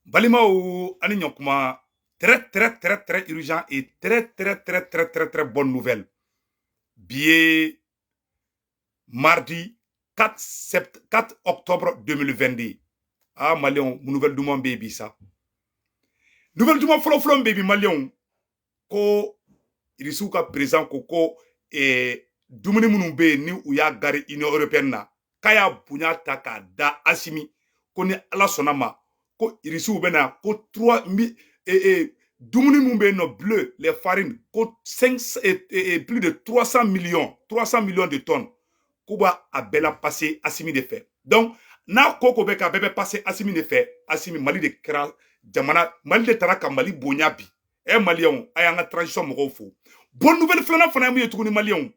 Balimaw, ani ɲɔkuma. Très très très très urgent et très très très très très très bonne nouvelle. Bi ye mardi 4 sept 4 octobre 2022. Ah, maliyɛnw, nouvelle duman bɛ yen bi sa. Nouvelle duman fɔlɔ fɔlɔ bɛ yen bi, maliyɛnw, ko Irisiw ka président ko dumuni minnu bɛ yen ni u y'a gari Union européenne na, k'a y'a bonya ta k'a da Asimi ko ni Ala sɔnna ma, ko Irisiw bɛna ko 3 mi dumuni min bɛ yen nɔ, blé, les farines, ko 5 plus de 300 millions, 300 millions de tonnes, k'u b'a a bɛɛ la passer Asimi de fɛ. Donc n'a ko ko bɛ kɛ, a bɛɛ bɛ passer Asimi de fɛ. Asimi, Mali de kɛra jamana, Mali de taara ka Mali bonya bi. Ɛ, maliyɛnw, a y'an ka transition mɔgɔw fo. Bonne nouvelle filanan fana ye mun ye tuguni, maliyɛnw?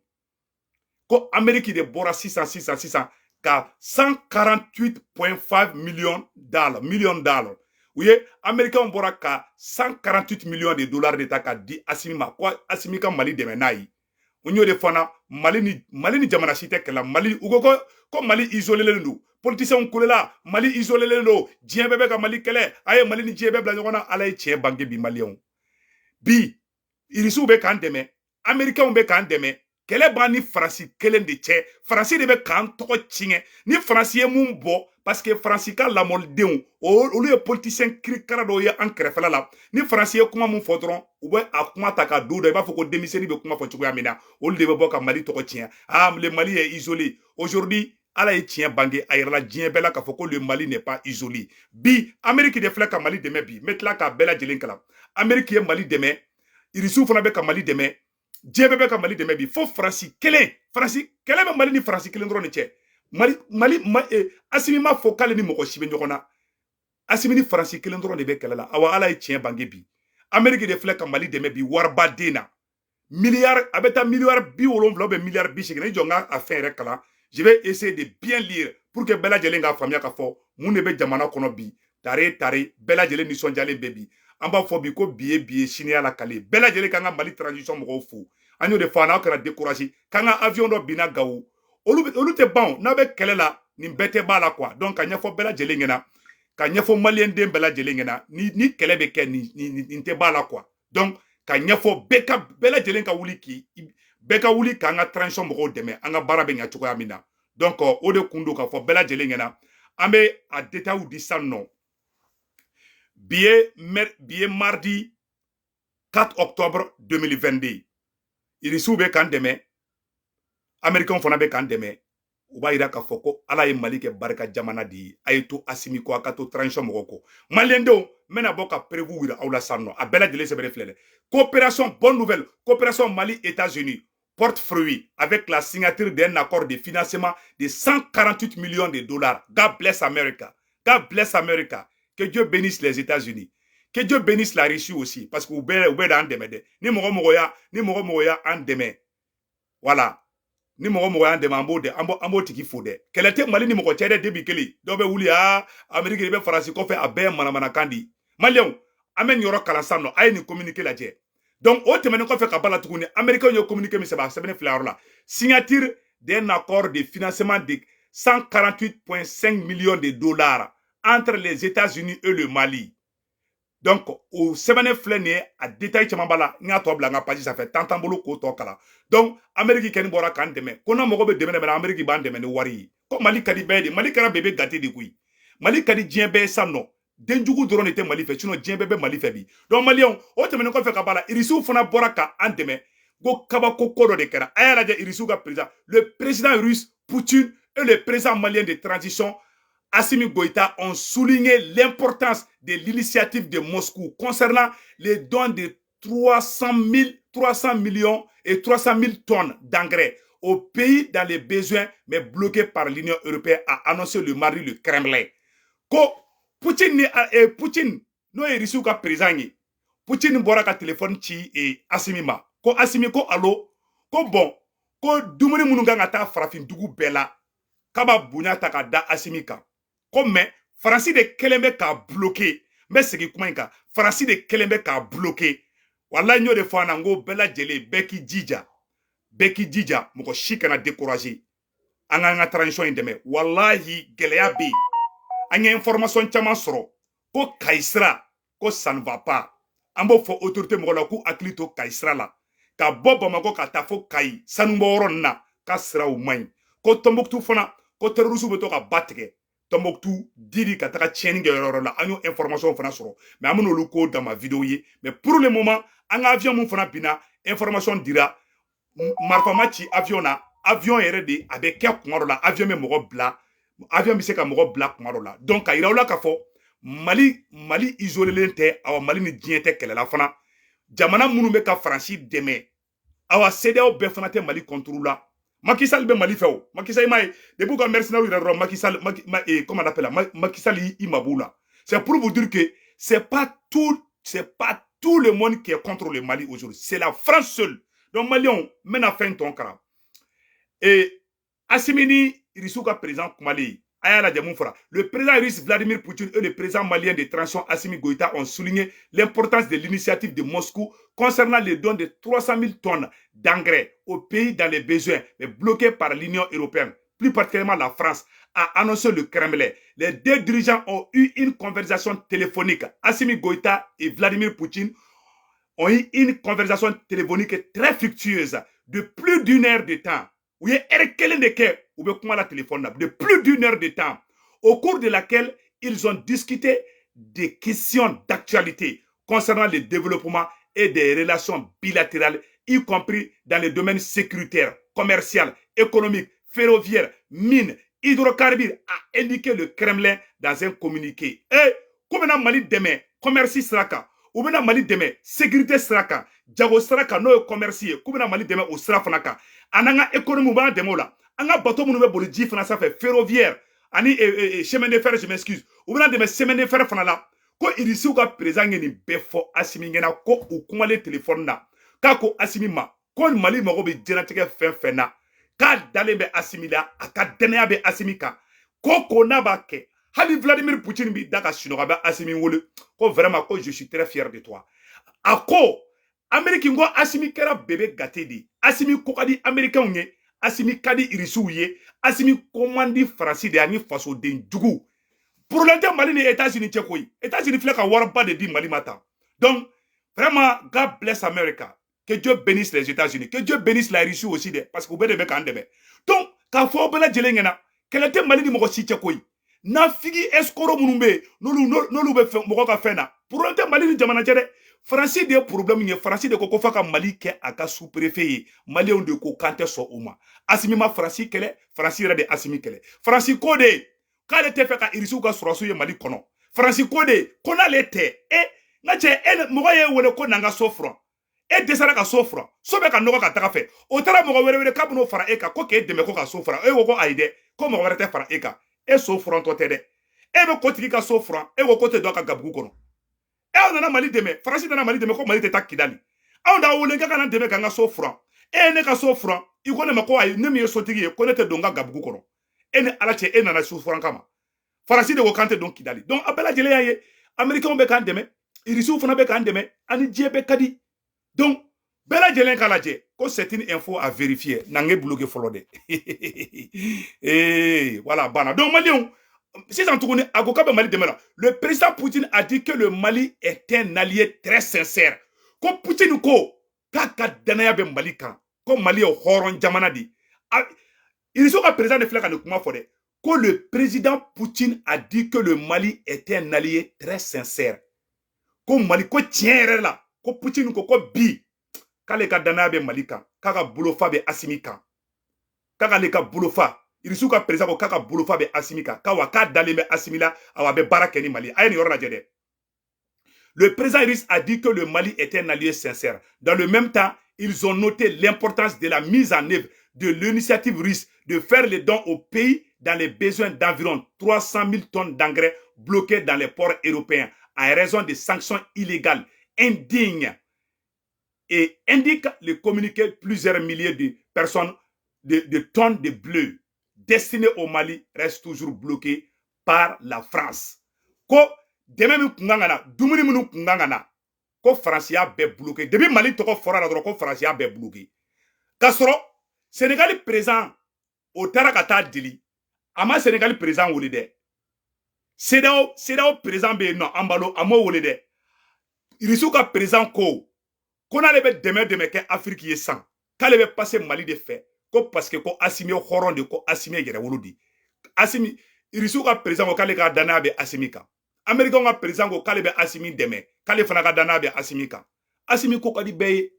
Ko Amérique de bɔra sisan sisan sisan ka 148.5 millions dollars, millions dollars. U ye, américains bɔra ka 148 millions de dollars de ta ka di Asimi ma, ko Asimi ka Mali dɛmɛ n'a ye. N y'o de fana, Mali ni jamana si tɛ kɛlɛ. Mali, u ko Mali isolé don. Politiciens kolela, Mali isolé don, diɲɛ bɛɛ bɛ ka Mali kɛlɛ. A ye Mali ni diɲɛ bɛɛ bila ɲɔgɔn na. Ala ye tiɲɛ bange bi, maliyɛnw. Bi Irisiw bɛ k'an dɛmɛ, américains bɛ k'an dɛmɛ. Kɛlɛ b'an ni Faransi kelen de cɛ. Faransi de bɛ k'an tɔgɔ tiɲɛ. Ni Faransi ye mun bɔ, parce que Faransi ka lamɔlidenw, olu ye politicien kirikara dɔw ye an kɛrɛfɛla la. Ni Faransi ye kuma mun fɔ dɔrɔn, u bɛ a kuma ta ka don dɔ, i b'a fɔ ko denmisɛnnin bɛ kuma fɔ cogoya min na, olu de bɛ bɔ ka Mali tɔgɔ tiɲɛ. Ah, le Mali est isolé aujourd'hui. Ala ye tiɲɛ bange, a yɛrɛla diɲɛ bɛɛ la k'a fɔ ko le Mali n'est pas isolé. Bi Amérique de filɛ ka Mali dɛmɛ. Bi n bɛ tila k'a bɛɛ lajɛlen kalan. Amérique ye Mali dɛmɛ, Irisiw fana bɛ ka Mali dɛmɛ, diɲɛ bɛɛ bɛ ka Mali dɛmɛ bi, fo Faransi kelen. Faransi kɛlɛ bɛ Mali ni Faransi kelen dɔrɔn de cɛ. Mali, Asimi ma fɔ k'ale ni mɔgɔ si bɛ ɲɔgɔn na. Asimi ni Faransi kelen dɔrɔn de bɛ kɛlɛ la. Awa, Ala ye tiɲɛ bange bi. Amérique de filɛ ka Mali dɛmɛ bi waribaden na, miliyari, a bɛ taa miliyari 70 bɛ miliyari 80. Ni jɔ n ka a fɛn yɛrɛ kalan. Je vais essayer de bien lire pour que bɛɛ lajɛlen k'a faamuya k'a fɔ mun de bɛ jamana kɔnɔ bi. Tare tare, bɛɛ lajɛlen nisɔndiyalen bɛ bi. An b'a fɔ bi ko bi ye bi ye, siniya la kale. Bɛɛ lajɛlen k'an ka Mali transition mɔgɔw fo. An y'o de fɔ, n'aw kana décourager. K'an ka avion dɔ binna Gawo, olu tɛ ban. N'a bɛ kɛlɛ la, nin bɛɛ tɛ b'a la quoi. Donc ka ɲɛfɔ bɛɛ lajɛlen ɲɛna, ka ɲɛfɔ maliyɛn den bɛɛ lajɛlen ɲɛna, ni kɛlɛ bɛ kɛ, nin tɛ b'a la quoi. Donc ka ɲɛfɔ bɛɛ, ka bɛɛ lajɛlen ka wuli, k'i bɛɛ ka wuli k'an ka transition mɔgɔw dɛmɛ, an ka baara bɛ ɲɛ cogoya min na. Donc o de kun don k'a fɔ bɛɛ lajɛlen ɲɛna. An bɛ a détails di sisan nɔ. Bi ye mardi 4 octobre 2022. Irisiw bɛ k'an dɛmɛ, américains fana bɛ k'an dɛmɛ. U b'a yira k'a fɔ ko Ala ye Mali kɛ barika jamana de ye. A ye to Asimi kɔ, a ka to transition mɔgɔw kɔ. Maliyɛndenw, n bɛna bɔ ka preuve yira aw la sisan nɔ. A bɛɛ lajɛlen sɛbɛnnen filɛ dɛ. Coopération, bonne nouvelle, coopération Mali États-Unis porte fruit avec la signature d'un accord de financement de 148 millions de dollars. God bless America. God bless America. Que Dieu bénisse les États-Unis. Que Dieu bénisse la Russie aussi. Parce que u bɛ d'an dɛmɛ dɛ. Ni mɔgɔ mɔgɔ y'a an dɛmɛ. Voilà. Ni mɔgɔ mɔgɔ y'an dɛmɛ, an b'o dɛ, an b'o tigi fo dɛ. Kɛlɛ tɛ Mali ni mɔgɔ cɛ dɛ, debi kelen. Dɔw bɛ wuli, aa, Amérique de bɛ Faransi kɔfɛ, a bɛɛ ye manamanakan di. Maliyɛnw, an bɛ nin yɔrɔ kalan sisan nɔ. A ye nin communiqué lajɛ. Donc o tɛmɛnen kɔfɛ ka ba la tuguni, américains ye communiqué min sɛbɛn, a sɛbɛnnen filɛ yɔrɔ la: signature d'un accord de financement de 148,5 millions de dollars entre les États-Unis et le Mali. Donc o sɛbɛnnen filɛ nin ye, a détail caman b'a la. N y'a tɔ bila n ka page sanfɛ, temps t'an bolo k'o tɔ kalan. Donc Amérique kɛni bɔra k'an dɛmɛ, ko n'an mago bɛ dɛmɛ dɛmɛ na, Amérique b'an dɛmɛ ni wari ye. Ko Mali ka di bɛɛ de, Mali kɛra bébé gâté de koyi. Mali ka di diɲɛ bɛɛ ye sisan nɔ. Denjugu dɔrɔn de tɛ Mali fɛ, sinon diɲɛ bɛɛ bɛ Mali fɛ bi. Donc maliyɛnw, o tɛmɛnen kɔfɛ ka b'a la, Irisiw fana bɔra ka an dɛmɛ, ko kabako ko dɔ de kɛra. A y'a lajɛ, Irisiw ka président, le président russe Poutine et le président malien de transition Assimi Goïta ont souligné l'importance de l'initiative de Moscou concernant les dons de 300 000, 300 millions et 300 000 tonnes d'engrais au pays dans les besoins, mais bloqué par l'Union européenne, a annoncé le mardi le Kremlin. Ko Poutine ni Poutine, n'o ye Russiw ka président ye, Poutine bɔra ka téléphone ci Assimi ma, ko Assimi, ko allo, ko bon, ko dumuni minnu kan ka taa farafin dugu bɛɛ la, k'a b'a bonya ta ka da Assimi kan, ko mais Faransi de kɛlen bɛ k'a bloqué. N bɛ segin kuma in kan, Faransi de kɛlen bɛ k'a bloqué. Walayi, n y'o de fɔ an na, n ko bɛɛ lajɛlen, bɛɛ k'i jija, bɛɛ k'i jija, mɔgɔ si kana décourager. An k'an ka transition in dɛmɛ. Walahi, gɛlɛya bɛ yen. An ye information caman sɔrɔ. Ko Kayi sira, ko ça ne va pas. An b'o fɔ autorité mɔgɔw la k'u hakili to Kayi sira la. Ka bɔ Bamakɔ ka taa fo Kayi sanubɔyɔrɔ ninnu na, k'a siraw man ɲi. Ko Tɔnbɔkutu fana, ko terroriste bɛ to ka ba tigɛ Tɔnbɔkutu didi ka taga tiɲɛni kɛ yɔrɔ wɛrɛ la. An y'o information fana sɔrɔ, mais an bɛn'olu ko dama vidéo ye. Mais pour le moment, an ka avion mun fana binna, information dira, marifa ma ci avion na. Avion yɛrɛ de a bɛ kɛ kuma dɔ la, avion bɛ mɔgɔ bila, avion bɛ se ka mɔgɔ bila kuma dɔ la. Donc ka yira aw la k'a fɔ Mali isolélen tɛ. Awa, Mali ni diɲɛ tɛ kɛlɛla fana. Jamana minnu bɛ ka Faransi dɛmɛ, awa, CEDEAO bɛɛ fana tɛ Mali contre la. Macky Sall bɛ Mali fɛ. O Macky Sall, i m'a ye, depuis u ka mercenaires yɛrɛ dɔrɔn, Macky Sall, comment on appelle la, Macky Sall i mab'u la. C'est pour vous dire que c'est pas tout le monde qui est contre le Mali aujourd'hui, c'est la France seule. Donc Maliens, n bɛna fɛn tɔn kalan. Et Assimi ni Irisiw ka président kumalen, a y'a lajɛ mun fɔra. Le président russe Vladimir Poutine et le président malien de transition Assimi Goïta ont souligné l'importance de l'initiative de Moscou concernant le don de 300 000 tonnes d'engrais aux pays dans les besoins, mais bloqué par l'Union européenne, plus particulièrement la France, a annoncé le Kremlin. Les deux dirigeants ont eu une conversation téléphonique. Assimi Goïta et Vladimir Poutine ont eu une conversation téléphonique très fructueuse de plus d'une heure de temps. U ye heure kelen de kɛ u bɛ kuma la téléphone na, de plus d'une heure de temps, au cours de laquelle ils ont discuté des questions d'actualité concernant le développement et des relations bilatérales, y compris dans les domaines sécuritaires, commercial, économique, ferroviaire, mines, hydrocarbures, a indiqué le Kremlin dans un communiqué. Et k'u bɛna Mali dɛmɛ commerce sira kan, u bɛna Mali dɛmɛ sécurité sira kan, jago sira kan, n'o ye commerce ye, k'u bɛna Mali dɛmɛ o sira fana kan. A n'an ka économie, u b'an dɛmɛ o la. An ka bateau minnu bɛ boli ji fana sanfɛ, ferroviaire ani chemin de fer, je m'excuse, u bɛna dɛmɛ chemin de fer fana la. Ko Irisiw ka président ye nin bɛɛ fɔ Asimi ɲɛna, ko u kumalen téléphone na, k'a ko Asimi ma ko Mali mago bɛ diɲɛlatigɛ fɛn fɛn na, k'a dalen bɛ Asimi la, a ka dɛnɛya bɛ Asimi kan, ko n'a b'a kɛ, hali Vladimir Poutine b'i da ka sunɔgɔ, a bɛ Asimi wele ko vraiment, ko je suis très fier de toi. A ko Amérique ko Asimi kɛra bébé gâté de ye. Asimi ko ka di Américains ye, Asimi ka di Irisiw ye, Asimi ko man di Faransi de ye ani fasoden jugu. Problème tɛ Mali ni États-Unis cɛ koyi. États-Unis filɛ ka wariba de di Mali ma tan. Donc vraiment, God bless America, que Dieu bénisse les États-Unis, que Dieu bénisse la Russie aussi dɛ, parce que u bɛɛ de bɛ k'an dɛmɛ. Donc k'a fɔ aw bɛɛ lajɛlen ɲɛna, kɛlɛ tɛ Mali ni mɔgɔ si cɛ koyi. Nafigi escroc minnu bɛ yen, n'olu bɛ fɛn mɔgɔ ka fɛn na, problème tɛ Mali ni jamana cɛ dɛ. Faransi de ye problème ye. Faransi de ko ko f'a ka Mali kɛ a ka sous préfet ye. Maliyɛnw de ko k'an tɛ sɔn o ma. Asimi ma Faransi kɛlɛ, Faransi yɛrɛ de Asimi kɛlɛ. Faransi ko de k'ale tɛ fɛ ka Irisiw ka sɔrɔsiw ye Mali kɔnɔ. Faransi ko de ko n'ale tɛ e n ka cɛ, e mɔgɔ ye wele ko n'an ka so furan, e dɛsɛra ka so furan, so bɛ ka nɔgɔ ka taga fɛ, o taara mɔgɔ wɛrɛ wele k'a bɛn'o fara e kan, ko k'e dɛmɛ ko ka so furan. E ko ko ayi dɛ, ko mɔgɔ wɛrɛ tɛ fara e kan, e so furantɔ tɛ dɛ. E bɛ kotigi ka so furan, e ko ko tɛ don a ka gabugu kɔnɔ. E aw nana Mali dɛmɛ, Faransi nana Mali dɛmɛ ko Mali tɛ taa Kidali. Anw d'a wele k'a kana dɛmɛ k'an ka so furan. E ye ne ka so furan, i ko ne ma ko ayi, ne min ye sotigi ye, ko ne tɛ don n ka gabugu kɔnɔ. E ni Ala cɛ, e nana so furan kama. Faransi de ko k'an tɛ don Kidali. Donc a bɛɛ lajɛlen y'a ye, Américains bɛ k'an dɛmɛ, Irisiw fana bɛ k'an dɛmɛ, ani diɲɛ bɛɛ ka di. Donc bɛɛ lajɛlen k'a lajɛ ko c'est une info à vérifier. N'an ye bloqué fɔlɔ dɛ. Ee voilà, banna. Donc Maliyɛnw, sisan tuguni, a ko k'a bɛ Mali dɛmɛ la. Le président Poutine a dit que le Mali est un allié très sincère. Ko Poutine ko k'a ka danaya bɛ Mali kan, ko Mali ye hɔrɔn jamana de ye. Irisiw ka président de filɛ ka nin kuma fɔ dɛ, ko le président Poutine a dit que le Mali est un allié très sincère. Ko Mali, ko tiɲɛ yɛrɛ la, ko Poutine ko ko bi k'ale ka danaya bɛ Mali kan, k'a ka bolofa bɛ Asimi kan, k'ale ka bolofa, Irisiw ka président ko k'a ka bolofa bɛ Asimi kan, k'a wa k'a dalen bɛ Asimi la, awa, a bɛ baara kɛ ni Mali. A ye nin yɔrɔ lajɛ dɛ. Le président russe a dit que le Mali est un allié sincère. Dans le même temps, ils ont noté l'importance de la mise en œuvre de l'initiative russe de faire les dons au pays dans les besoins d'environ 300 000 tonnes d'engrais bloqués dans les ports européens à raison de sanctions illégales, indignes. Et indique le communiqué, plusieurs milliers de personnes, de tonnes de blé destinées au Mali restent toujours bloquées par la France. Ko dɛmɛ min kun kan ka na, dumuni minnu kun kan ka na, ko Faransi y'a bɛɛ bloqué. Depuis Mali tɔgɔ fɔra la dɔrɔn, ko Faransi y'a bɛɛ bloqué. K'a sɔrɔ Sénégal président o taara ka taa deli, a ma Sénégal président wele dɛ. CEDEAO président bɛ yen nɔ, an balo a m'o wele dɛ. Irisiw ka président ko ko n'ale bɛ dɛmɛ kɛ Afiriki ye san, k'ale bɛ passer Mali de fɛ, ko parce que ko Asimi ye hɔrɔn de, ko Asimi ye yɛrɛwolo de. Asimi, Irisiw ka président ko k'ale ka danaya bɛ Asimi kan. Américain ka président ko k'ale bɛ Asimi dɛmɛ, k'ale fana ka danaya bɛ Asimi kan. Asimi ko ka di bɛɛ ye.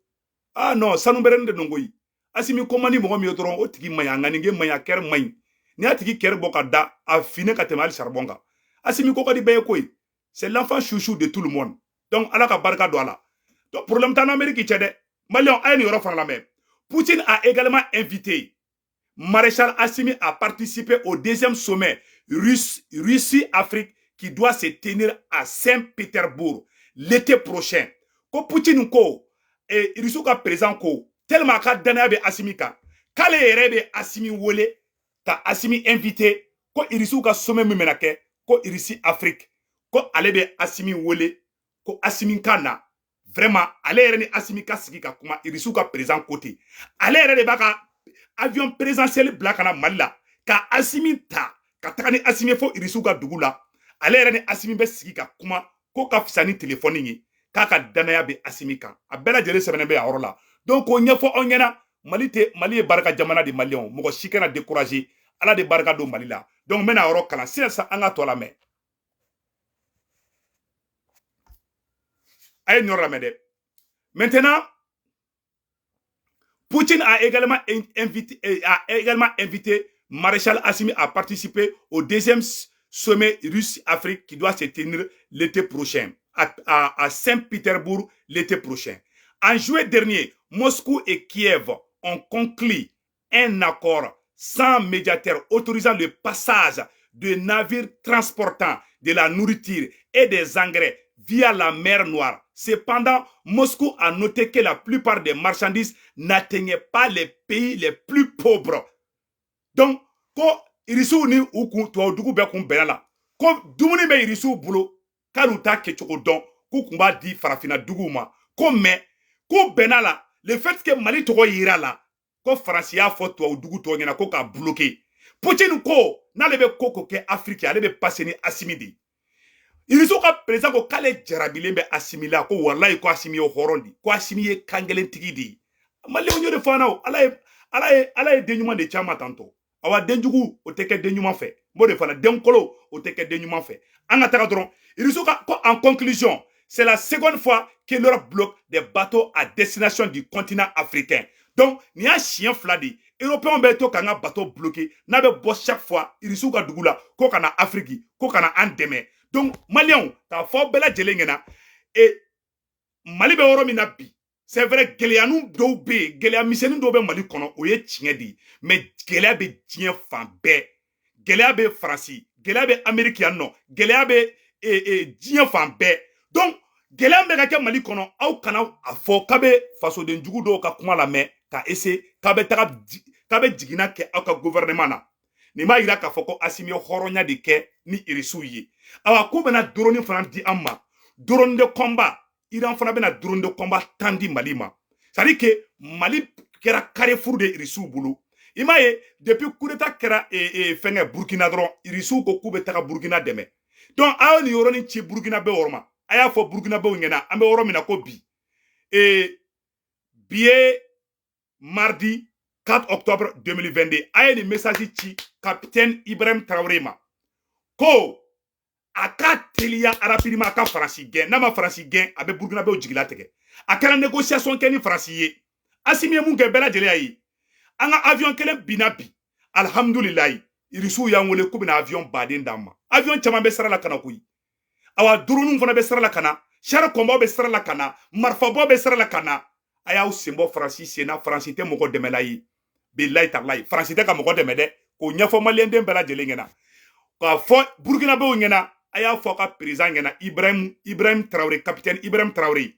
Ah non, sanu bɛrɛnin de don koyi. Asimi ko man di mɔgɔ min ye dɔrɔn, o tigi man ɲi, a ŋaninge man ɲi, a kɛrɛ man ɲi. N'i y'a tigi kɛrɛ bɔ ka da, a fine ka tɛmɛ hali charbon kan. Asimi ko ka di bɛɛ ye koyi. C'est l'enfant chouchou de tout le monde. Donc Ala ka barika don a la. Donc problème t'an Amérique cɛ dɛ. Maliyɛnw, a ye nin yɔrɔ fana lamɛn. Poutine a également invité Maréchal Assimi à participer au deuxième sommet Russie-Afrique qui doit se tenir à Saint-Pétersbourg l'été prochain. Ko Poutine ko, et Russie ka président ko, tellement ka danaya bɛ Assimi kan, k'ale yɛrɛ bɛ Assimi wele ka Assimi invité ko Russie ka sommet min bɛna kɛ, ko Russie-Afrique, ko ale bɛ Assimi wele ko Assimi ka na. Vraiment, ale yɛrɛ ni Assimi ka sigi ka kuma. Russie ka président ko ten, ale yɛrɛ de b'a ka avion présidentiel bila ka na Mali la ka Assimi ta ka taga ni Assimi fo Irisiw ka dugu la. Ale yɛrɛ ni Assimi bɛ sigi ka kuma, ko ka fisa ni telefɔni ye, k'a ka danaya bɛ Assimi kan. A bɛɛ lajɛlen sɛbɛnnen bɛ a yɔrɔ la. Donc k'o ɲɛfɔ aw ɲɛna, Mali tɛ, Mali ye barika jamana de. Maliyɛnw, mɔgɔ si kana décourager. Ala de barika don Mali la. Donc n bɛna yɔrɔ kalan sisan, an ka tɔ lamɛn. A ye nin yɔrɔ lamɛn dɛ. Maintenant, Poutine a également invité Maréchal Assimi à participer au deuxième sommet Russe-Afrique qui doit se tenir l'été prochain, à Saint-Pétersbourg l'été prochain. En juillet dernier, Moscou et Kiev ont conclu un accord sans médiateur autorisant le passage de navires transportant de la nourriture et des engrais via la mer Noire. Cependant, Moscou a noté que la plupart des marchandises n'atteignaient pas les pays les plus pauvres. Donc, ko Irisiw ni u kun tubabu dugu bɛɛ kun bɛnna la ko dumuni bɛ Irisiw bolo, k'ale t'a kɛcogo dɔn, k'u kun b'a di farafinna duguw ma, ko mais k'u bɛnna la, le fait que Mali tɔgɔ yira la, ko Faransi y'a fɔ tubabu dugu tɔw ɲɛna ko k'a bloquer. Poutine ko n'ale bɛ ko ko kɛ Afiriki, ale bɛ passer ni Asimi de ye. Irisiw ka président ko k'ale jarabilen bɛ Asimi la, ko walayi ko Asimi ye hɔrɔn de, ko Asimi ye kankelentigi de ye. Maliyɛnw, y'o de fɔ an na o. Ala ye den ɲuman de caman tantɔ. Awa, denjugu o tɛ kɛ den ɲuman fɛ. N b'o de fana, denkolo o tɛ kɛ den ɲuman fɛ. An ka taga dɔrɔn. Irisiw ka ko, en conclusion, c'est la seconde fois que l'Europe bloque des bateaux à destination du continent africain. Donc nin y'a siɲɛ fila de ye Européens bɛ to k'an ka bateau bloquer n'a bɛ bɔ chaque fois Irisiw ka dugu la ko ka na Afrique, ko ka na an dɛmɛ. Donc Maliyɛnw, k'a fɔ bɛɛ lajɛlen ɲɛna, e Mali bɛ yɔrɔ min na bi, c'est vrai, gɛlɛyanin dɔw bɛ yen, gɛlɛya misɛnnin dɔw bɛ Mali kɔnɔ, o ye tiɲɛ de ye. Mais gɛlɛya bɛ diɲɛ fan bɛɛ. Gɛlɛya bɛ Faransi, gɛlɛya bɛ Amérique yan nɔ, gɛlɛya bɛ diɲɛ fan bɛɛ. Donc gɛlɛya bɛ ka kɛ Mali kɔnɔ, aw kana a fɔ k'a bɛ fasoden jugu dɔw ka kuma lamɛn ka essayer k'a bɛ taga k'a bɛ jiginna kɛ aw ka gouvernement na. Nin b'a yira k'a fɔ ko Asimi ye hɔrɔnya de kɛ ni Irisiw ye. Awa, k'u bɛna drone fana di an ma, drone de combat. Iran fana bɛna drone de combat 10 di Mali ma. C'est à dire que Mali kɛra carrefour de Irisiw bolo. I m'a ye, depuis coup d'état kɛra fɛnkɛ Burkina dɔrɔn, Irisiw ko k'u bɛ taga Burkina dɛmɛ. Donc aw ye nin yɔrɔnin ci Burkina bɛ yɔrɔ ma, a y'a fɔ Burkinabɛw ɲɛna, an bɛ yɔrɔ min na ko bi, bi ye mardi 4 octobre 2022, a ye nin message ci capitaine Ibrahim Traoré ma ko a ka teliya rapidement a ka Faransi gɛn. N'a ma Faransi gɛn, a bɛ Burkinabɛw jigila tigɛ. A kɛra négociation kɛ ni Faransi ye. Asimi ye mun kɛ, bɛɛ lajɛlen y'a ye. An ka avion kelen binna bi, alhamdulilayi, Irisiw y'an wele k'u bɛna avion baden d'an ma. Avion caman bɛ sira la ka na koyi. Awa, drone fana bɛ sira la ka na, char combat bɛ sira la ka na, marifabɔ bɛ sira la ka na. A y'aw sen bɔ Faransi sen na. Faransi tɛ mɔgɔ dɛmɛla ye, bilayi talayi, Faransi tɛ ka mɔgɔ dɛmɛ dɛ. K'o ɲɛfɔ maliyɛnden bɛɛ lajɛlen ɲɛna, k'a fɔ Burkinabɛw ɲɛna, a y'a fɔ a ka président ɲɛna, Ibrahim Traoré, capitaine Ibrahim Traoré,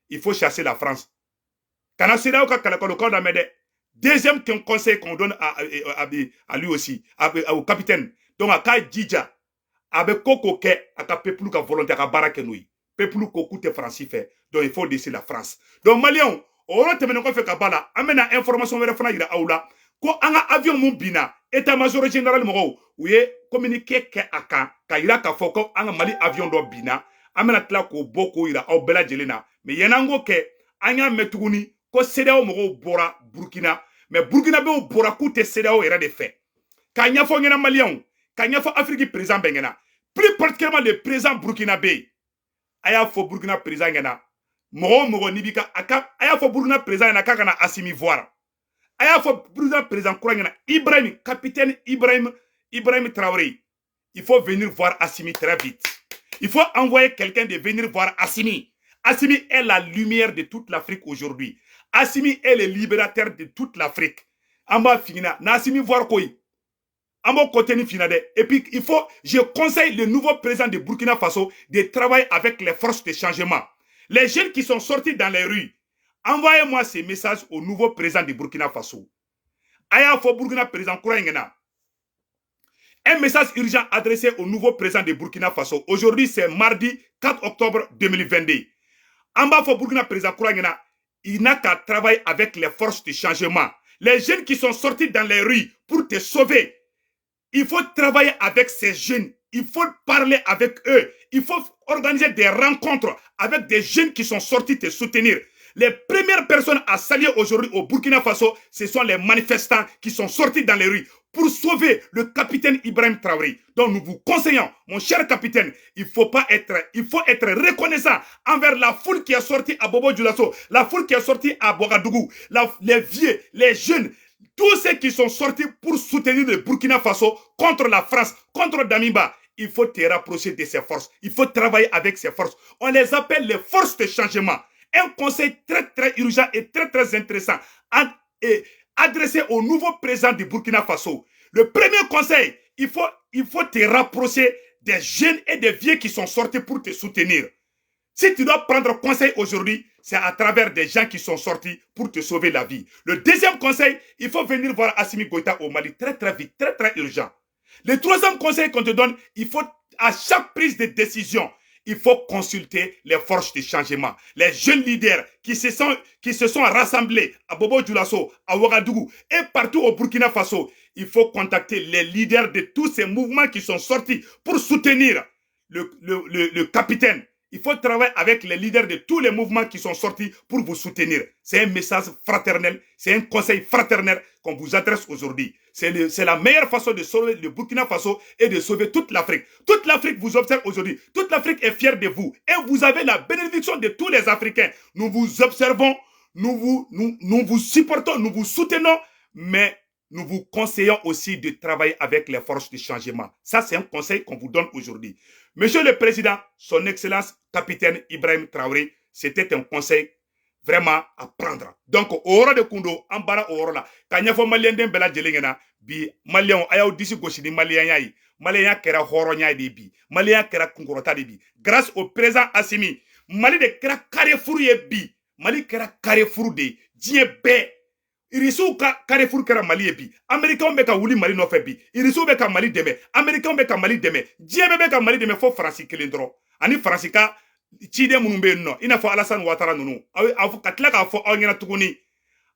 il faut chasser la France. Kana CEDEAO ka kɛlɛkɛlɛkaw lamɛn dɛ. Deuxième conseil qu'on donne à lui aussi, au capitaine, donc a k'a jija, a bɛ ko ko kɛ a ka peuple ka volonté, a ka baara kɛ n'o ye. Peuple ko k'u tɛ Faransi fɛ, donc il faut laisser la France. Donc maliyɛnw, o yɔrɔ tɛmɛnen kɔfɛ ka ba la, an bɛna information wɛrɛ fana yira aw la ko an ka avion mun binna, État-major général mɔgɔw, u ye communiqué kɛ a kan ka yira k'a fɔ ko an ka Mali avion dɔ binna. An bɛna tila k'o bɔ k'o yira aw bɛɛ lajɛlen na. Mais yan'an k'o kɛ, an y'a mɛn tuguni ko CEDEAO mɔgɔw bɔra Burkina, mais Burkinabéw bɔra k'u tɛ CEDEAO yɛrɛ de fɛ. K'a ɲɛfɔ ɲɛna Maliyɛnw, k'a ɲɛfɔ Afiriki président bɛɛ ɲɛna, plus particulièrement le président burkinabé. A y'a fɔ Burkina président ɲɛna, mɔgɔ o mɔgɔ n'i b'i ka a ka, a y'a fɔ Burkina président ɲɛna k'a kana Assimi voir. A y'a fɔ Burkina président kura ɲɛna, Ibrahim, capitaine Ibrahim, Ibrahim Traoré, il faut venir voir Assimi très vite. Il faut envoyer quelqu'un de venir voir Assimi. Assimi est la lumière de toute l'Afrique aujourd'hui. Assimi est le libérateur de toute l'Afrique. An b'a f'i ɲɛna na Assimi voir koyi. An b'o côté ni fina dɛ. Et puis il faut, je conseille le nouveau président de Burkina Faso de travailler avec les forces de changement, les jeunes qui sont sortis dans les rues. Envoyez-moi ces messages au nouveau président de Burkina Faso. A y'a fɔ Burkina président kura in ɲɛna. Un message urgent adressé au nouveau président de Burkina Faso. Aujourd'hui, c'est mardi 4 octobre 2022. An b'a fɔ Burkina président kura ɲɛna, il n'a qu'à travailler avec les forces de changement, les jeunes qui sont sortis dans les rues pour te sauver. Il faut travailler avec ces jeunes. Il faut parler avec eux. Il faut organiser des rencontres avec des jeunes qui sont sortis te soutenir. Les premières personnes à saluer aujourd'hui au Burkina Faso, ce sont les manifestants qui sont sortis dans les rues pour sauver le capitaine Ibrahim Traoré. Donc nous vous conseillons, mon cher capitaine, il faut pas être, il faut être reconnaissant envers la foule qui est sortie à Bobo Dioulasso, la foule qui est sortie à Ouagadougou, les vieux, les jeunes, tous ceux qui sont sortis pour soutenir le Burkina Faso contre la France, contre Damiba. Il faut te rapprocher de ces forces. Il faut travailler avec ces forces. On les appelle les forces de changement. Un conseil très très urgent et très très intéressant et adressé au nouveau président du Burkina Faso. Le premier conseil, il faut te rapprocher des jeunes et des vieux qui sont sortis pour te soutenir. Si tu dois prendre conseil aujourd'hui, c'est à travers des gens qui sont sortis pour te sauver la vie. Le deuxième conseil, il faut venir voir Assimi Goïta au Mali très très vite, très très urgent. Le troisième conseil qu'on te donne, il faut, à chaque prise de décision, il faut consulter les forces de changement. Les jeunes leaders qui se sont rassemblés à Bobo Dioulasso, à Ouagadougou et partout au Burkina Faso. Il faut contacter les leaders de tous ces mouvements qui sont sortis pour soutenir le capitaine. Il faut travailler avec les leaders de tous les mouvements qui sont sortis pour vous soutenir. C'est un message fraternel, c'est un conseil fraternel qu'on vous adresse aujourd'hui. C'est la meilleure façon de sauver le Burkina Faso et de sauver toute l'Afrique. Toute l'Afrique vous observe aujourd'hui. Toute l'Afrique est fière de vous. Et vous avez la bénédiction de tous les Africains. Nous vous observons, nous vous supportons, nous vous soutenons, mais nous vous conseillons aussi de travailler avec les forces du changement. Ça, c'est un conseil qu'on vous donne aujourd'hui. Monsieur le Président, son Excellence, capitaine Ibrahim Traoré, c'était un conseil vraiment à prendre. Donc, o yɔrɔ de kun don, an baara o yɔrɔ la. Ka ɲɛfɔ maliyɛnden bɛɛ lajɛlen ɲɛna, bi maliyɛnw, a y'aw disi gosi ni maliyɛnya ye. Maliyɛnya kɛra hɔrɔnya de bi. Maliyɛnya kɛra kunkɔrɔta de bi. Grâce au président Assimi, Mali de kɛra carrefour ye bi. Mali kɛra carrefour de ye. Diɲɛ bɛɛ, Irisiw ka carrefour kɛra Mali ye bi. Américains bɛ ka wuli Mali nɔfɛ bi. Irisiw bɛ ka Mali dɛmɛ, Américains bɛ ka Mali dɛmɛ, diɲɛ bɛɛ bɛ ka Mali dɛmɛ, fo Faransi kelen dɔrɔn ani Faransi ka ciden minnu bɛ yen nɔ, i n'a fɔ Alassane Ouattara ninnu. Aw ka tila k'a fɔ aw ɲɛna tuguni,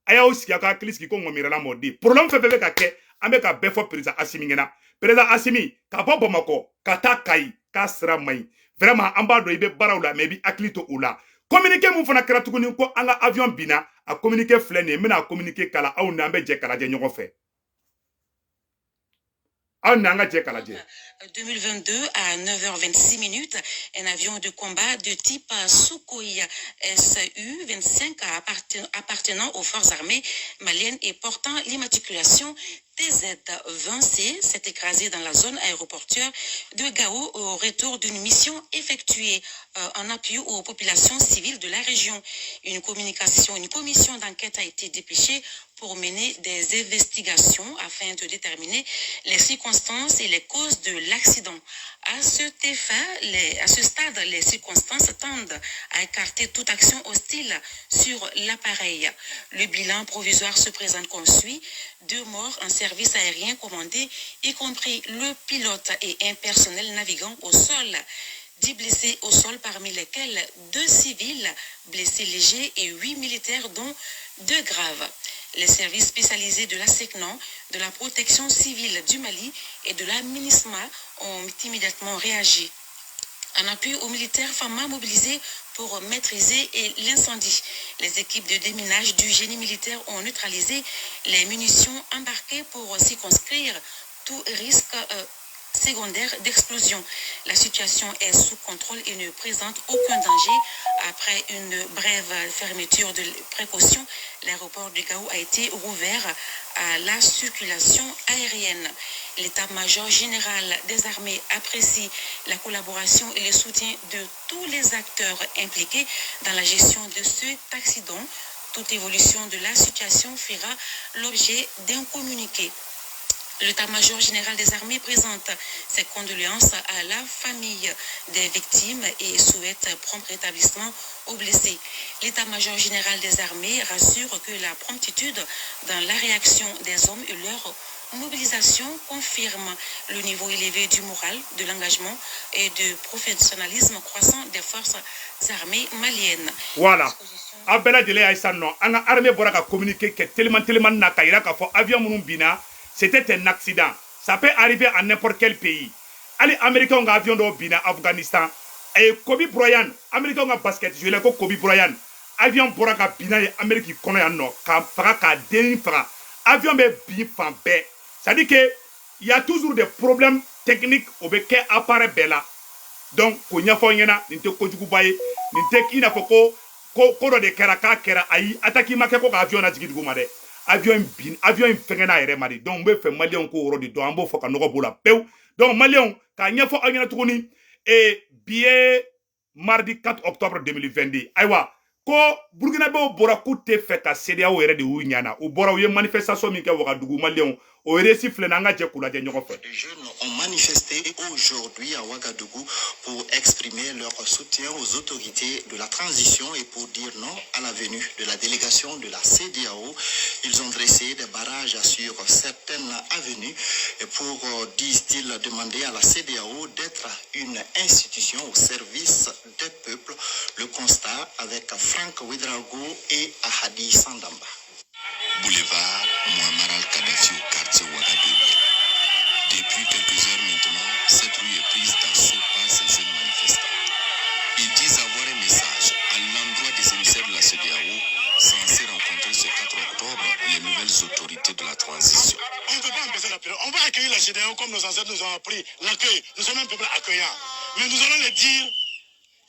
a y'aw sigi, aw ka hakili sigi ko ŋɔmirala mɔden. Problème fɛn fɛn bɛ ka kɛ, an bɛ ka bɛɛ fɔ président Assimi ɲɛna. Président Assimi, ka bɔ Bamakɔ ka taa Kayi, k'a sira man ɲi vraiment. An b'a dɔn i bɛ baaraw la, mais i bɛ hakili to o la. Communiqué mun fana kɛra tuguni ko an ka avion binna, a communiqué filɛ nin ye. N bɛna a communiqué kala aw ni an bɛ jɛ k'a lajɛ ɲɔgɔn fɛ. Aw ni an ka jɛ k'a lajɛ. 2022 à 9h26 minutes, un avion de combat de type Sukhoi Su-25 appartenant aux forces armées maliennes et portant l'immatriculation TZ-20C s'est écrasé dans la zone aéroportuaire de Gao au retour d'une mission effectuée en appui aux populations civiles de la région. Une commission d'enquête a été dépêchée pour mener des investigations afin de déterminer les circonstances et les causes de l'accident. À ce stade, les circonstances tendent à écarter toute action hostile sur l'appareil. Le bilan provisoire se présente comme suit. Deux morts en service aérien commandé, y compris le pilote et un personnel navigant au sol. 10 blessés au sol, parmi lesquels deux civils blessés légers et huit militaires, dont deux graves. Les services spécialisés de la SECNAN, de la protection civile du Mali et de la MINISMA ont immédiatement réagi. En appui aux militaires FAMA mobilisés pour maîtriser l'incendie. Les équipes de déminage du génie militaire ont neutralisé les munitions embarquées pour circonscrire tout risque secondaire d'explosion. La situation est sous contrôle et ne présente aucun danger. Après une brève fermeture de précaution, l'aéroport de Gao a été rouvert à la circulation aérienne. L'état-major général des armées apprécie la collaboration et le soutien de tous les acteurs impliqués dans la gestion de cet accident. Toute évolution de la situation fera l'objet d'un communiqué. L'état-major général des armées présente ses condoléances à la famille des victimes et souhaite prompt rétablissement aux blessés. L'état-major général des armées rassure que la promptitude dans la réaction des hommes et leur mobilisation confirme le niveau élevé du moral, de l'engagement et du professionnalisme croissant des forces armées maliennes. Voilà. A bɛɛ lajɛlen y'a ye sisan nɔ, an ka armée bɔra ka communiqué kɛ teliman teliman na ka yira k'a fɔ avion minnu binna, c'était un accident. Ça peut arriver à n'importe quel pays. Hali Américains ka avion dɔw binna Afghanistan. Et Kobe Bryant, Américains ka basket joueur ko Kobe Bryant, avion bɔra ka bin n'a ye Amérique kɔnɔ yan nɔ, k'a faga, k'a den faga. Avion bɛ bin fan bɛɛ. C'est à dire que il y a toujours des problèmes techniques, o bɛ kɛ appareil bɛɛ la. Donc k'o ɲɛfɔ aw ɲɛna, nin tɛ kojuguba ye, nin tɛ i n'a fɔ ko dɔ de kɛra k'a kɛra. Ayi, attaque ma kɛ ko ka avion lajigin dugu ma dɛ. Avion in bin, avion in fɛngɛ n'a yɛrɛ ma de. Donc n bɛ fɛ Maliyɛnw k'o yɔrɔ de dɔn, an b'o fɔ ka nɔgɔ b'o la pewu. Donc Maliyɛnw, k'a ɲɛfɔ aw ɲɛna tuguni, bi ye mardi 4 octobre 2022. Ayiwa, ko Burkinabɛw bɔra k'u tɛ fɛ ka CEDEAO yɛrɛ de y'u ɲana. U bɔra, u ye manifestation min kɛ Wagadugu, Maliyɛnw, o récit filɛ nin, an ka jɛ k'u lajɛ ɲɔgɔn fɛ. Les jeunes ont manifesté aujourd'hui à Ouagadougou pour exprimer leur soutien aux autorités de la transition et pour dire non à la venue de la délégation de la CEDEAO. Ils ont dressé des barrages sur certaines avenues pour, disent-ils, demander à la CEDEAO d'être une institution au service des peuples. Le constat avec Franck Ouedraogo et Ahadi Sandamba. Boulevard Muammar al-Kadhafi au quartier Ouagadougou. Depuis quelques heures maintenant, cette rue est prise d'assaut par ces jeunes manifestants. Ils disent avoir un message à l'endroit des émissaires de la CEDEAO censés rencontrer ce 4 octobre les nouvelles autorités de la transition. On ne peut pas empêcher la prière. On va accueillir la CEDEAO comme nos ancêtres nous ont appris. L'accueil. Nous sommes un peuple accueillant. Mais nous allons les dire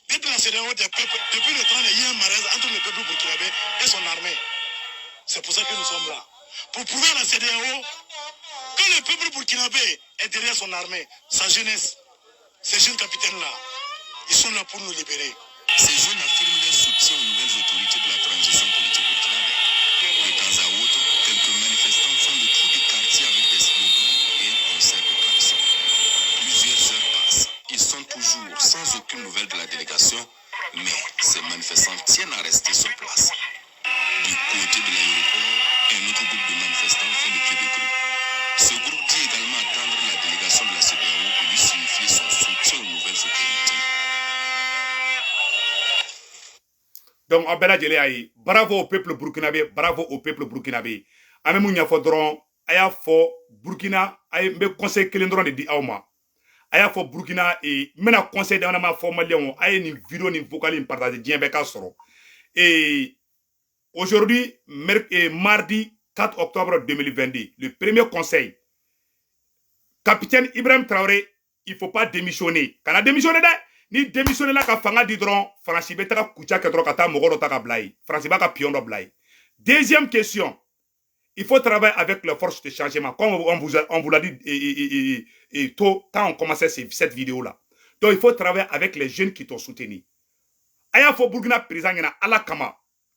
d'être la CEDEAO des peuples. Depuis le temps, il y a un malaise entre le peuple burkinabé et son armée. C'est pour ça que nous sommes là. Pour prouver à la CEDEAO que le peuple burkinabé est derrière son armée, sa jeunesse, ces jeunes capitaines-là. Ils sont là pour nous libérer. Ces jeunes affirment leur soutien aux nouvelles autorités de la transition politique burkinabé. De temps à autre, quelques manifestants font le tour du quartier avec des slogans et un concert de klaxons. Plusieurs heures passent. Ils sont toujours sans aucune nouvelle de la délégation, mais ces manifestants tiennent à rester sur place. Du côté de l'aéroport, un autre groupe de manifestants fait le pied de grue. Ce groupe dit également attendre la délégation de la CEDEAO pour lui signifier son soutien aux nouvelles autorités. Donc aw bɛɛ lajɛlen y'a ye, bravo au peuple burkinabé, bravo au peuple burkinabé. An bɛ mun ɲɛfɔ dɔrɔn, a y'a fɔ Burkina, a ye, n bɛ conseil kelen dɔrɔn de di aw ma. A y'a fɔ Burkina, n bɛna conseil dama fɔ Maliyɛnw, a ye nin vidéo nin vocal in partage, diɲɛ bɛɛ k'a sɔrɔ. Aujourd'hui, mardi 4 octobre 2022, le premier conseil, capitaine Ibrahim Traoré, il faut pas démissionner. Kana démissionner dɛ. Ni démissionner la ka fanga di dɔrɔn, Faransi bɛ taga kuca kɛ dɔrɔn ka taa mɔgɔ dɔ ta ka bila yen. Faransi b'a ka pion dɔ bila yen. Deuxième question, il faut travailler avec les forces de changement, comme on vous l'a dit et tôt quand on commençait cette vidéo-là. Donc il faut travailler avec les jeunes qui t'ont soutenu. A y'a fɔ Burkina président ɲɛna, Ala kama,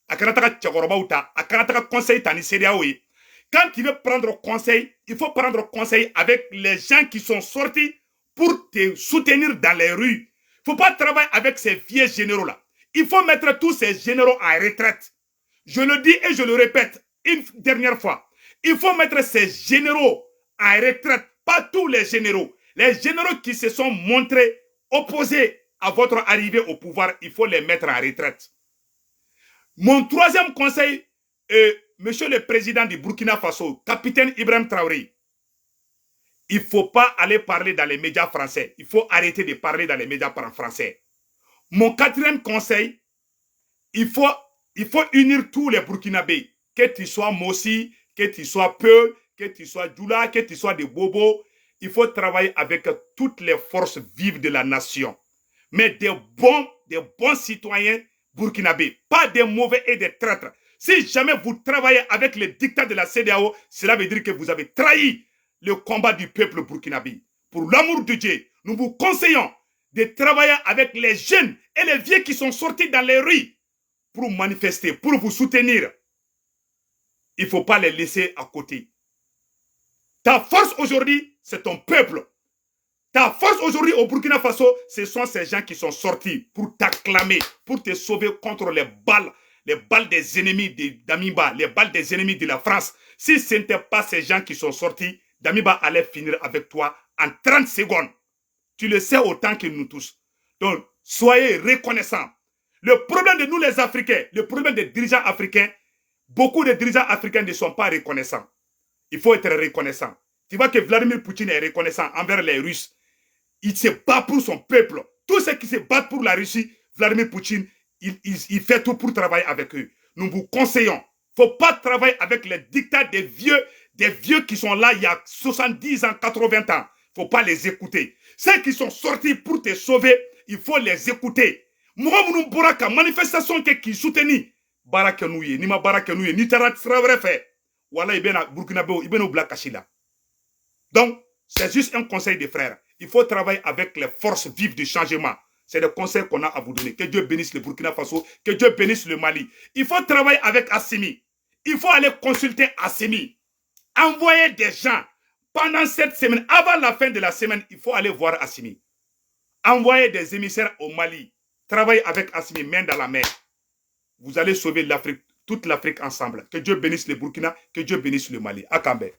a kana taga cɛkɔrɔbaw ta, a kana taga conseil ta ni CEDEAO ye. Quand tu veux prendre conseil, il faut prendre conseil avec les gens qui sont sortis pour te soutenir dans les rues. Il ne faut pas travailler avec ces vieux généraux-là. Il faut mettre tous ces généraux en retraite. Je le dis et je le répète une dernière fois. Il faut mettre ces généraux en retraite. Pas tous les généraux. Les généraux qui se sont montrés opposés à votre arrivée au pouvoir, il faut les mettre en retraite. Mon troisième conseil, Monsieur le président du Burkina Faso, capitaine Ibrahim Traoré, il ne faut pas aller parler dans les médias français. Il faut arrêter de parler dans les médias français. Mon quatrième conseil, il faut unir tous les Burkinabés. Que tu sois Mossi, que tu sois Peul, que tu sois Djoula, que tu sois de Bobo. Il faut travailler avec toutes les forces vives de la nation. Mais des bons citoyens burkinabés, pas des mauvais et des traîtres. Si jamais vous travaillez avec les dictats de la CEDEAO, cela veut dire que vous avez trahi le combat du peuple burkinabé. Pour l'amour de Dieu, nous vous conseillons de travailler avec les jeunes et les vieux qui sont sortis dans les rues pour manifester, pour vous soutenir. Il ne faut pas les laisser à côté. Ta force aujourd'hui, c'est ton peuple. Ta force aujourd'hui au Burkina Faso, ce sont ces gens qui sont sortis pour t'acclamer, pour te sauver contre les balles des ennemis de Damiba, les balles des ennemis de la France. Si ce n'était pas ces gens qui sont sortis, Damiba allait finir avec toi en 30 secondes. Tu le sais autant que nous tous. Donc, soyez reconnaissants. Le problème de nous les Africains, le problème des dirigeants africains, beaucoup de dirigeants africains ne sont pas reconnaissants. Il faut être reconnaissant. Tu vois que Vladimir Poutine est reconnaissant envers les Russes. Il se bat pour son peuple. Tous ceux qui se battent pour la Russie, Vladimir Poutine, il fait tout pour travailler avec eux. Nous vous conseillons. Il ne faut pas travailler avec les dictats des vieux qui sont là il y a 70 ans, 80 ans. Il ne faut pas les écouter. Ceux qui sont sortis pour te sauver, il faut les écouter. Mɔgɔ minnu bɔra ka manifestation kɛ k'i soutenir, baara kɛ n'u ye. N'i ma baara kɛ n'u ye, n'i taara sira wɛrɛ fɛ, wala i bɛna Burkinabé, i bɛn'u bila kasi la. Donc c'est juste un conseil de frère. Il faut travailler avec les forces vives du changement. C'est le conseil qu'on a à vous donner. Que Dieu bénisse le Burkina Faso, que Dieu bénisse le Mali. Il faut travailler avec Assimi. Il faut aller consulter Assimi. Envoyer des gens pendant cette semaine, avant la fin de la semaine, il faut aller voir Assimi. Envoyer des émissaires au Mali. Travailler avec Assimi, main dans la main. Vous allez sauver l'Afrique, toute l'Afrique ensemble. Que Dieu bénisse le Burkina, que Dieu bénisse le Mali. Akambe.